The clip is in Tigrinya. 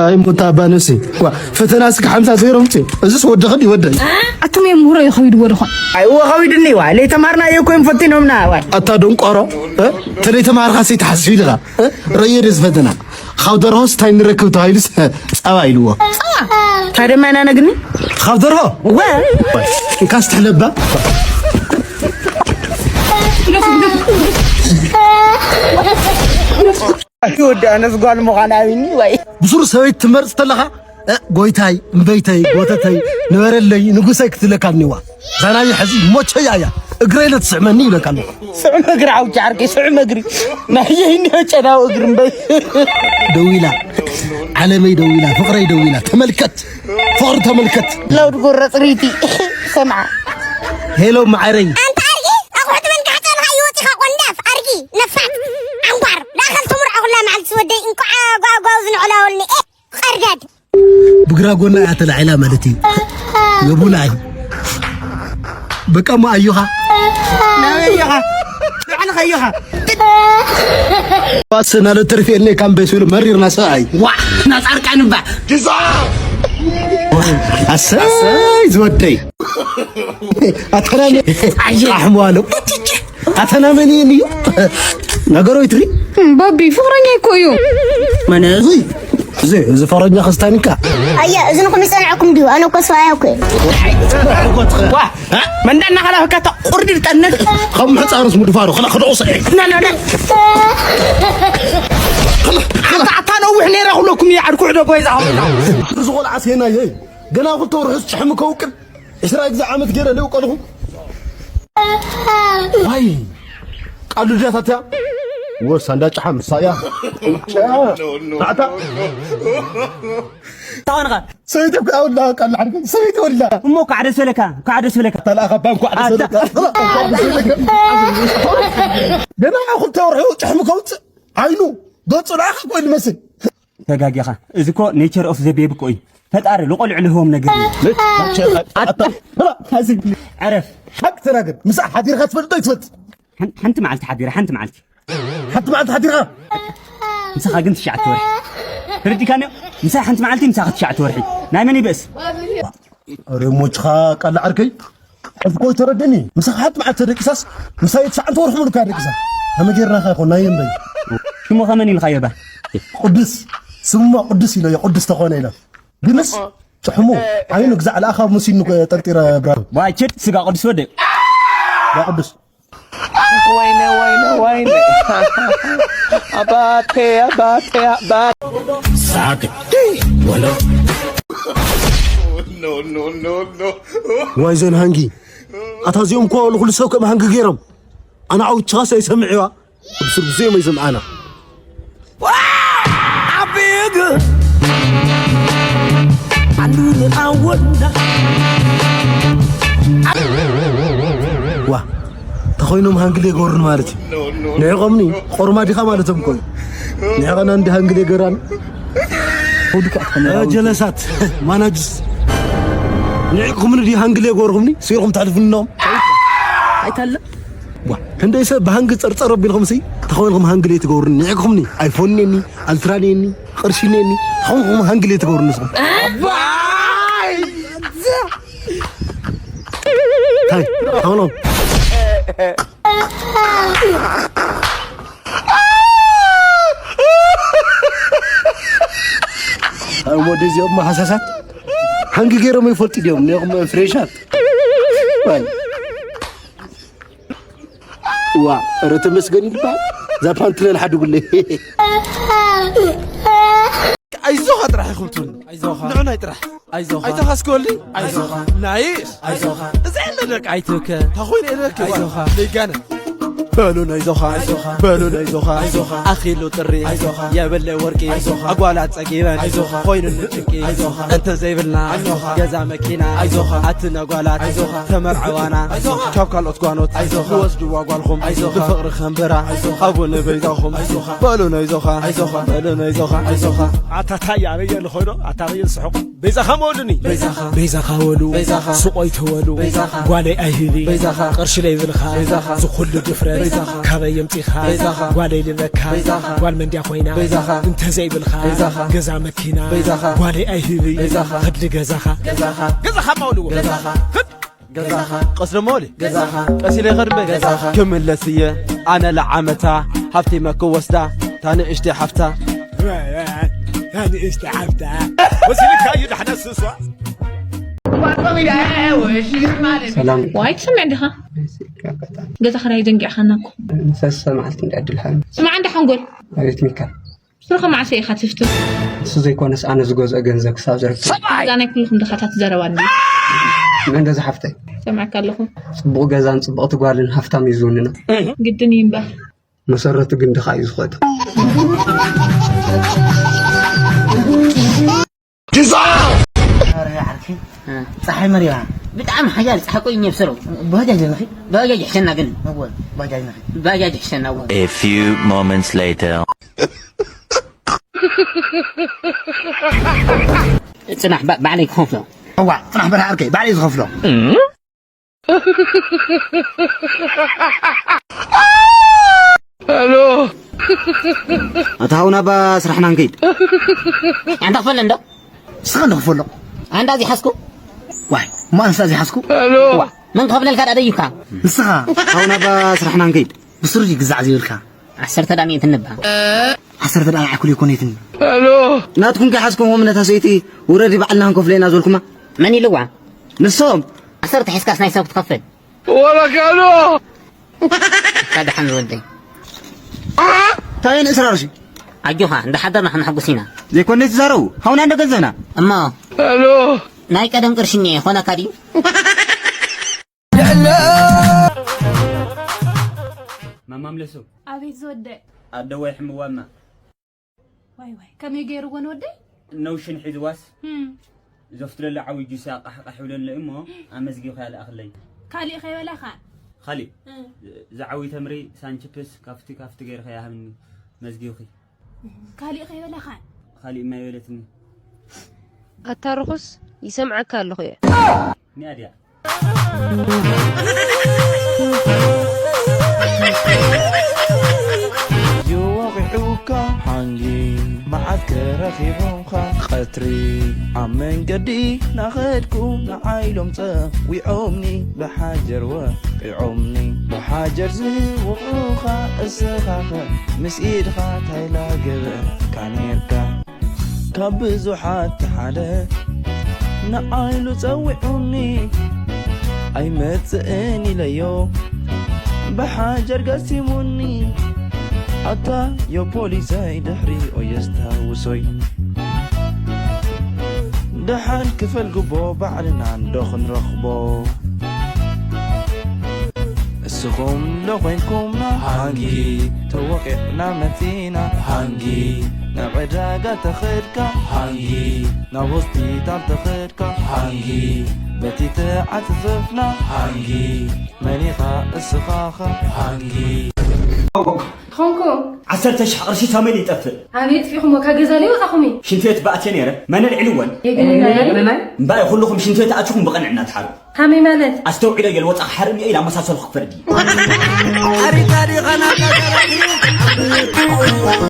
ኣይሞታ ባነሲ ዋ ፈተና ስክ ሓምሳ ዜሮ ምጽ እዚስ ወደኸ ድዩ ወደይ ኣቱም እዮም ምሁሮ ይኸይድዎ ድኾን ኣይዎ ከዊድኒ ዋ ለይተማርና እየ እኮ እዮም ፈቲኖምና ዋ ኣታ ደንቋሮ እ? ተለይተማርካ ሰይትሓስብ ኢልኻ እ? ረየ ደዚ ፈተና ካብ ደርሆስ እንታይ ንረክብ ተባሂሉስ ጸባ ኢልዎ ታደማ ኢና ነግኒ ካብ ደርሆ ወ እንካስ ትሕለባ ወዲ ኣነስ ጓል ምዃን ኣቢኒ ወይ ብሱር ሰበይት ትመርጽ ተለኻ እ፣ ጎይታይ እምበይተይ ጎተተይ ንበረለይ ንጉሰይ ክትብለካ እኒዋ ዛናይ ሕዚ ሞቸያ እያ እግረይ ለትስዕመኒ ይብለካ ኣለኹ ስዑም እግሪ ዓውኪ ዓርከይ ስዑም እግሪ ናየይ እኒኦ ጨናዊ እግሪ እምበይ ደዊላ ዓለመይ ደዊላ ፍቕረይ ደዊላ ተመልከት ፍቕሪ ተመልከት ላውድ ጎረ ፅሪቲ ሰምዓ ሄሎ ማዓረይ ኣንታ ኣርጊ ኣቑሑት መንካሕፀልካ ይወፂኻ ቆንዳፍ ኣርጊ ነፋት ዓንኳር ዳኸል ትምርዖ ኩላ መዓልቲ ዝወደይ እንኳዓ ጓጓው ዝንዕላወልኒ ኤ ቐርዳድ ብግራ ጎና እያ ተላዒላ ማለት እዩ የቡላይ በቃ ሞ ኣዮኻ ናበይ ኣዮኻ ንዕንኸ ኣዮኻ ባስ ናለ ተርፊ እኔ ካም በይሱ ኢሉ መሪርና ሰብኣይ ዋ ናጻርቃን እባ ኣሰይ ዝወደይ ኣተናሚ ኣሕሞ ኣለው ኣተናመኒ እዩ ነገሩ ይትሪ ባቢ ፍቅረኛ እኮ እዩ መነ እዚ እዚ እዚ ፍቅረኛ ክስታኒካ ኣየ እዚ ንኹም ይጸንዐኩም ድዩ ኣነ እኮ ሰብኣያ እኮ መንዳና ካላ ህካታ ቁርዲ ልጠነት ከም ሕፃንስ ምድፋሩ ክላ ክደቑ ሰ ኣታ ነዊሕ ነይረ ክብለኩም እየ ዓድኩ ዕዶ ጎይዛ እዚ ቆልዓ ሴናየ ገና ክልተ ወርሑስ ጭሕሚ ከውቅል ዕስራ ግዜ ዓመት ገይረ ደው ቀልኹ ዋይ ቃሉ ድያታትያ ወሳ እንዳ ጨሓ ምሳያ ናዕታ ታወንኻ ሰበይቲ እኮ ኣውላ ቃል ዓርገ ሰበይቲ ወላ እሞ ኳዕ ደስ በለካ ኳዕ ደስ በለካ ተላኻ ባንኳዕ ደስ በለካ ገና ክልተ ወርሑ ጭሕሚ ከውፅእ ዓይኑ ገፁ ለኣኻ ኮይኑ መስል ተጋጊኻ እዚ እኮ nature of the baby እኮ እዩ ፈጣሪ ልቆልዑ ልህቦም ነገር እዩ ዕረፍ ሓቂ ተናገር ምሳዕ ሓዲርካ ትፈልጥ ዶ ይትፈልጥ ሓንቲ መዓልቲ ሓዲረ ሓንቲ መዓልቲ ሓንቲ መዓልቲ ሓዲርካ ምሳኻ ግን ትሽዓተ ወርሒ ተረዲካኒ ምሳይ ሓንቲ መዓልቲ ምሳኻ ትሽዓተ ወርሒ ናይ መን ይብእስ ሬሞችኻ ቃል ዓርከይ እኮ ተረድኒ ምሳኻ ሓንቲ መዓልቲ ተደቂሳስ ምሳይ ትሽዓተ ወርሒ ሙሉካ ደቂሳ ከመይ ጌርናኻ ይኾን ናይ እምበይ ሽሙ ከመን ኢልካዮ ባ ቅዱስ ስሙማ ቅዱስ ኢሎ ቅዱስ ተኾነ ኢሎ ግንስ ጭሕሙ ዓይኑ ግዛዕ ለኣኻ ሙሲኑ ጠርጢረ ብራሩ ዋችድ ስጋ ቅዱስ ወደ ዳ ቅዱስ ወይነ ወይነ ወይነ አባቴ አባቴ አባቴ ሳቅ ወሎ ዋይ ዘን ሃንጊ ኣታ እዚኦም እኮ ንኩሉ ሰብ ከም ሃንጊ ገይሮም ኣነ ዓውችኻስ ኣይሰምዕዋ ብስርጉስ እዮም ኣይሰምዓና ዓብይግ ኣሉን ኣወዳ ዋ ተኾይኖም ሃንግል የገበሩን ማለት እዩ ንዕቆምኒ ቆርማ ዲኻ ማለቶም ኮዩ ንዕቐና እንዲ ሃንግል የገራን ጀለሳት ማናጅስ ንዕቅኹምኒ ዲ ሃንግል የገበርኹምኒ ስኢርኩም ተሕልፉኒ ነዎም ኣይታለ ክንደይ ሰብ ብሃንግ ጸርጸር ኣቢልኩም ሲ ተኾይንኩም ሃንግል ትገብሩኒ ንዕቅኹምኒ ኣይፎን ኔኒ ኣልትራ ኔኒ ቅርሺ ኔኒ ተኾይንኩም ሃንግል ትገብሩኒ ንስኹም ታይ ተኾይኖም ኣብ ወዲ እዚኦም መሓሳሳት ሃንጊ ገይሮም ይፈልጡ ድዮም ኔኹም ፍሬሻት ዋ ኧረ ተመስገን ይልበሃል እዛ ፓንትለን ሓድጉለይ ኣይዞኻ ጥራሕ ይኹምቱን ንዑናይ ጥራሕ ኣይዞኻ ኣይዞኻ እስኪ ወልዲ ኣይዞኻ ናይስ ኣይዞኻ እዚ ዕለ ደቂ ኣይትብከ ታኾይነ ኢለክ ኣይዞኻ ዘይጋነ በሉ ነይዞኻ በሉ ነይዞኻ ኣኺሉ ጥሪ የብለይ ወርቂ ኣጓላት ጸጊበን ኮይኑኒ ጭንቂ እንተ ዘይብልና ገዛ መኪና ኣቲ ነጓላት ተመርዐዋና ካብ ካልኦት ጓኖት ዝወስድዋ ጓልኹም ብፍቕሪ ከንብራ ኣብኡ ንበይዛኹም በሉ ነይዞኻ በሉ ነይዞኻ ኣታ ታይ ኣበየ ንኾይዶ ኣታ ኣበየ ዝስሕቑ በይዛኻ መወሉኒ በይዛኻ በሉ በይዛኻ ስቆይ ተወሉ በይዛኻ ጓለይ ኣይህቢ በይዛኻ ቅርሺ ለይብልኻ በይዛኻ ዝኹሉ ድፍረት ካበይ የምፂኻ? ጓለይ ልበካ። ጓል መንድያ ኮይና? እንተዘይብልካ? ገዛ መኪና? ጓለይ ኣይህብይ። ኸድሊ ገዛኻ። ገዛኻ ማውልዎ። ገዛኻ። ገዛኻ። ቀስ ደሞ በሊ። ገዛኻ። ቀስ ኢለ ይኸድ እምበይ። ገዛኻ። ክምለስ እየ ኣነ ለዓመታ፣ ሃብተይ መክወስዳ፣ ታንእሽተይ ሓፍታ። ታንእሽተይ ሓፍታ። ወሲልካ እዩ ዳሕና ስሷ። ሰላም። ዋይ፣ ትሰምዕ ዲኻ? ገዛ ኽራይ ዘንጊዕኻና እኮ። ንሰሰ መዓልቲ እንዳ ዕድል ሃኒ። ስማዕ እንዳ ሓንጎል። ኣቤት ሚካ። ስርኸ መዓሰ ኢኻ ትፍቱ? እሱ ዘይኮነስ ኣነ ዝገዝኦ ገንዘብ ክሳብ ዝረክብ። እዛ ናይ ኩልኹም ድኻታት ዘረባ እንዲ። መን ገዛ ሓፍተይ? ሰምዐካ ኣለኹ። ጽቡቕ ገዛን ጽብቕቲ ጓልን ሃፍታም እዩ ዝውንኖ። ግድን እዩ እምበር። መሰረቱ ግን ድኻ እዩ ዝኸዶ። ዲዛ! ኧረ ዓርኪ፣ እ። ጸሓይ መሪራ። ብጣዕሚ ሓያል ጸሓይ ኮይኑ እየ ብስሩ። ባጃጅ ኣለኺ? ባጃጅ ይሕሸና ግን። እወ፣ ባጃጅ ኣለኺ? ባጃጅ ይሕሸና እወ። A few moments later. ጽናሕ፣ ባ-፣ ባዕለይ ክኸፍሎ። እዋ፣ ጽናሕ በርሃ ዓርከይ፣ ባዕለይ ዝኸፍሎ። ኣታ ሃውና፣ ባ ስራሕና ንከይድ። ኣንታ ክፈለ እንዶ? ንስኻ እንዶ ክፈሎ። ኣንዳ እዚ ሓዝኩ። ዋይ፣ እሞ ኣንሳ እዚ ሓዝኩ። ዋ፣ መን ክኸፍለልካ ደኣ ደይብካ? ንስኻ። ሃውና፣ ባ ስራሕና ንከይድ። ብስሩ ይግዛዕ ዘይብልካ። ዓሰርተ ደኣ ሚእቲ ንባ። ዓሰርተ ደኣ ንዓይ ኩሉ ኣይኮነትን። ናትኩም ከይሓዝኩምዎም ነታ ሰይቲ ውረዲ ባዕልና ክንከፍሎ ኢና ዝበልኩማ። መን ኢልዋ? ንሶም። ዓሰርተ ሒዝካስ ናይ ሰብ ክትኸፍል? ወረካኖ! እካ ደሓን ዝወደይ። እንታይ ንእስራርሲ? ኣጆኻ፣ እንዳሓደርና ክነሐጉስ ኢና። ዘይኮነ ትዛረቡ፣ ሃውና እንዶ ገንዘብና። እሞ፣ ናይ ቀደም ቅርሺ እኒኤ፣ ኾነካ ድዩ? ማማ ምለሱ። ኣቤት ዝወደይ። ኣደዋይ ሕምዋማ። ዋይ ዋይ፣ ከመይ ገይርዎ ንወደይ? ነውሽን ሒዝዋስ፣ ህም። ዘፍትለሉ ዓብዪ ጁስ ኣቃሕቂሕ ይብለኒ እሞ፣ ኣመዝጊብካ ልኣኽለይ። ካሊእ ከይበላኻ? ካሊእ? እ። ዝዓብዪ ተምሪ፣ ሳንችፕስ፣ ካፍቲ፣ ካፍቲ ገይርካ ይሃብኒ፣ መዝጊብኺ። ካሊእ ከይበላኻ? ካሊእ ማይ በለትኒ። ኣታ ርኹስ፣ ይሰምዓካ ኣለኹ እየ። ኒኣ ድያ? ይወቂዑካ ሓንጊ መዓት ከረኺቦምኻ ቀትሪ ኣብ መንገዲ ናኸድኩ ንዓይሎም ጸዊዖምኒ ብሓጀር ወቂዖምኒ ብሓጀር ዝወቕዑኻ እስኻኸ ምስ ኢድኻ ታይላ ገበርካ ኔርካ። ካብ ብዙሓት ሓደ ንዓይሉ ጸዊዑኒ ኣይመጽእን ኢለዮ ብሓጀር ገሲሙኒ ኣታ ዮፖሊሰይ ድሕሪኦ የስታውሶይ ደሓን ክፈል ጉቦ ባዕልና እንዶ ክንረኽቦ እስኹም ዶ ኮይንኩምና ሃንጊ ተወቂዕና መጺና ሃንጊ ናብ ዕዳጋ ተኸድካ ሃንጊ ናብ ሆስፒታል ተኸድካ ሃንጊ በቲ ተዓጽፈፍና ሃንጊ መን ኢኻ እስኻኸ ሃንጊ ትኾንኩ ዓሰርተ ሽሕ ቅርሺ ሳሙኤል ይጠፍእ ኣበይ ጥፊኹሞ ካብ ገዛ ዘይወፃኹም እዩ ሽንቲ ቤት ብኣትየ ነይረ መን ኣልዒልወን የግንና እምበኣይ ኩልኹም ሽንቲ ቤት ኣትኹም ብቐንዕ እናተሓሩ ከመይ ማለት ኣስተውዒሎ እየ ልወፃ ሓርም እየ ኢላ ኣመሳሰልኩ ክፈርድ እዩ ኣሪካ ዲኻ ናታ ተረኺቡ